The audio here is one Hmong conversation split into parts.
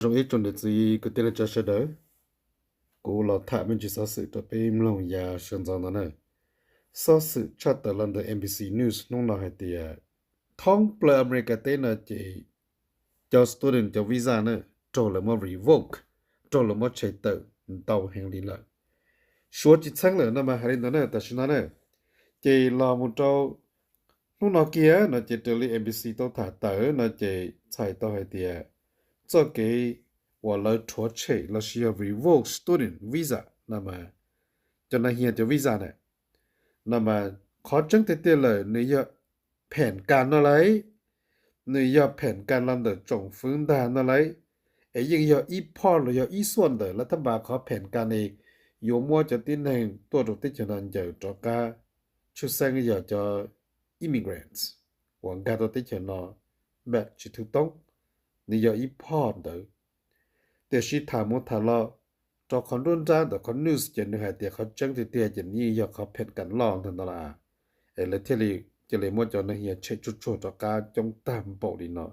Zoo ib tsoom niam txiv kwv tij neej tsa sawv daws, kuv los tham me ntsis xov xwm rau peb mloog yav sawv ntxov no na. Xov xwm tshaj tawm los ntawm N B C News hnub no hais tias thoob plaws Amelikas teb no ces cov student cov visa na raug lawv muab revoke, raug lawv muab tshem tawm ntau heev li lawm. Suav tsis txheeb lawm no mas hais li ntawd na, tam sim no na. Ces los mus rau hnub no kiag no ces raws li N B C tau tham tawm no ces txhais tau hais tias txoj kev uas lawv rhuav tshem los sis yog revoke student visa no mas cov nas hias cov visa na, no mas qhov tseeb tiag tiag lawm nws yog phem kas no lauj, nws yog phem kas los ntawm tsoom fwv ntag no lauj. Es yeej yog ib phoj los yog ib xuaj ntawm lawv thab npas qhov phem kas ne yuav muab cov tib neeg tuaj rau teb chaws no ncaws rov qab, tshwj xeeb yog cov immigrants uas nkag tau teb chaws no npam tsis thwj toob, nws yog ib phoj ntawd. Tiam sis tham mus tham los rau qhov nruab nrab ntawm qhov news ces nws hais tias qhov tseeb tiag tiag ces nws yeej yog qhov phem kas loj ntag no las. Es lawv thiaj li cia li muab cov nas hias tshem tsuag tsuag rov qab coob tag npaum li no.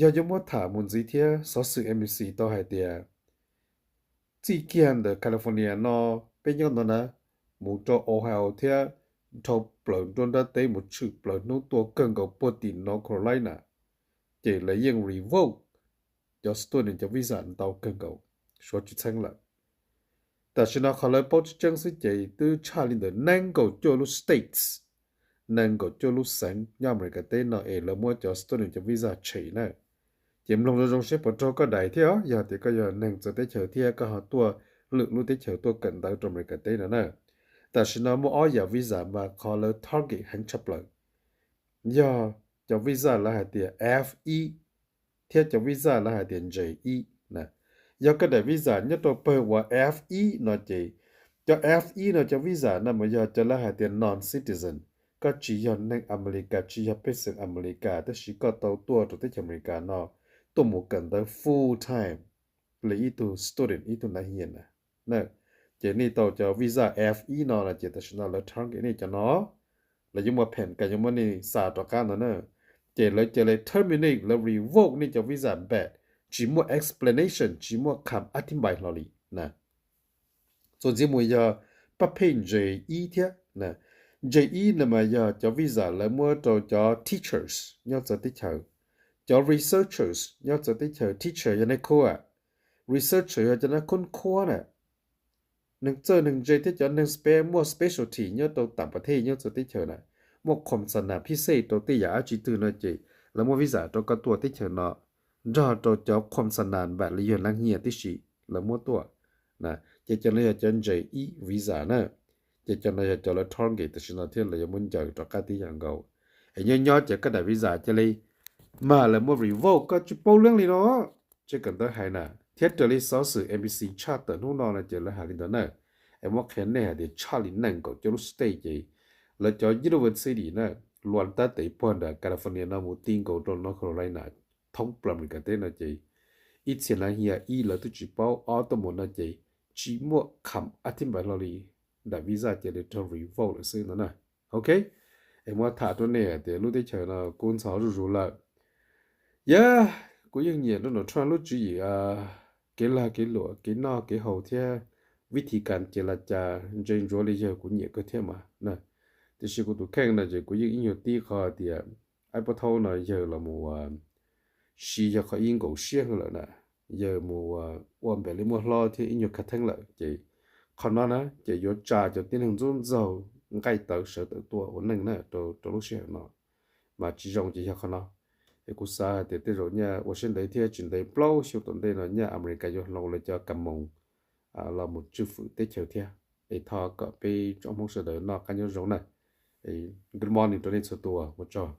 Yog yuav muab tham mus ntxiv thiab xov xwm N B C tau hais tias txij kiag ntawm California no peb nyob no na, mus rau Ohio thiab dhau plaws nruab nrab teb mus tshwm plaws hnub tuaj kawg nkaus puag tim North Carolina, ces lawv yeej revoke cov student cov visa ntau kawg nkaus, suav tsis txheeb lawm. Tam sim no qhov lawv paub tseeb tseeb xwb ces twb tshaj li ntawm nees nkaum cuaj lub states, nees nkaum cuaj lub xeev nyob Amelikas teb no es lawv muab cov student cov visa tshem na. Ces mloog zoo zoo seb puas raug koj daim thiab os, yog tias koj yog neeg txawv teb chaws thiab koj ho tuaj lwm lub teb chaws tuaj kawm ntawv rau Amelikas teb no na. Tam sim no muaj ob yam visa mas qhov lawv target heev tshaj plaws yog cov visa lawv hais tias F ib thiab cov visa lawv hais tias J ib na. Yog koj daim visa nyob rau pawg uas F ib no ces cov F ib no cov visa no mas yog cov lawv hais tias non-citizen, koj tsis yog neeg Amelikas, tsis yog pej xeem Amelikas, tab sis koj tau tuaj rau teb chaws Amelikas no tuaj mus kawm ntawv full time li ib tug student, ib tug nas hias na. Ces nej tau cov visa F ib no no ces tam sim no lawv target nej cov no, lawv yuav muaj phem kas yuav muab nej xa rov qab ntawd na. Ces lawv cia li terminate, lawv revoke nej cov visa npam, tsis muaj explanation, tsis muaj kham ab thib npais hlo li na. Txuas ntxiv mus yog pab phej J ib thiab. J ib no mas yog cov visa lawv muab rau cov teachers nyob txawv teb chaws, cov researchers nyob txawv teb chaws. Teacher yog nais khu, researcher yog cov nais khub khuab na. Neeg txawj neeg ntse thiab cov neeg spe muaj specialty nyob rau tam pas thej nyob txawv teb chaws na, muaj khuam xa nas phij xej rau tej yam dab tsi twg no ces lawv muab visa rau koj tuaj teb chaws no nrog rau cov khuam xa nas npam li yog nas hias tib si lawv muab tuaj. Ces cov no yog cov J ib visa na. Ces cov no yog cov lawv target tam sim no thiab lawv yuav muab ncaws rov qab tib yam nkaus. Es nyob nyob ces koj daim visa cia li mag lawv muab revoke, koj tsis paub leej li no. Tseem kawm ntawv hais na, thiab raws li xov xwm N B C tshaj tawm hnub no no ces lawv hais li ntawd na. Es muab qhia nej hais tias tshaj li nees nkaum cuaj lub state ces lawv cov university na, luas tab tes puag nram California no mus ti nkaus rau North Carolina, thoob plaws Amelikas teb no ces ib txhia nas hias ib lawv twb tsis paub, ob tuaj mus no ces tsis muaj kham ab thib npais hlo li, daim visa cia li raug revoke lawm xwb no na. Ok, es muab tham rau nej hais tias lub teb chaws no kub ntxhov zuj zus lawm. Yog, kuv yeej nyiam Donald Trump lub tswv yim kev lag kev luam, kev noj kev haus thiab vib thim kas ces la cas ntse ntsuav li yawg kuv nyiam kawg thiab mas na. Tiam sis kuv tus kheej no ces kuv yeej ib nyuag tib qhov tias April thawj no yawg los mus siv yog qhov ib nkaus siab heev lawm na. Yawg mus ua npem li muaj hlob thiab ib nyuag khav theeb lawm ces qhov no na ces yuav tsa cov tib neeg ntxub ntxaug nqaij tawv sawv tawm tuaj ua neej na rau lub sij hawm no. Mas tsis zoo ces yog qhov no. Es kuv xav hais tias tej zaum nyaj ua siab ntev thiab tsis ntev plaub xyoo tom ntej no nyaj Amelikas yuav hloov lawv cov kas moos los mus tswj fwm teb chaws thiab. Es thov kom peb tsoom Hmoob sawv daws noj qab nyob zoo na. Good morning rau nej txhua tus, ua tsaug.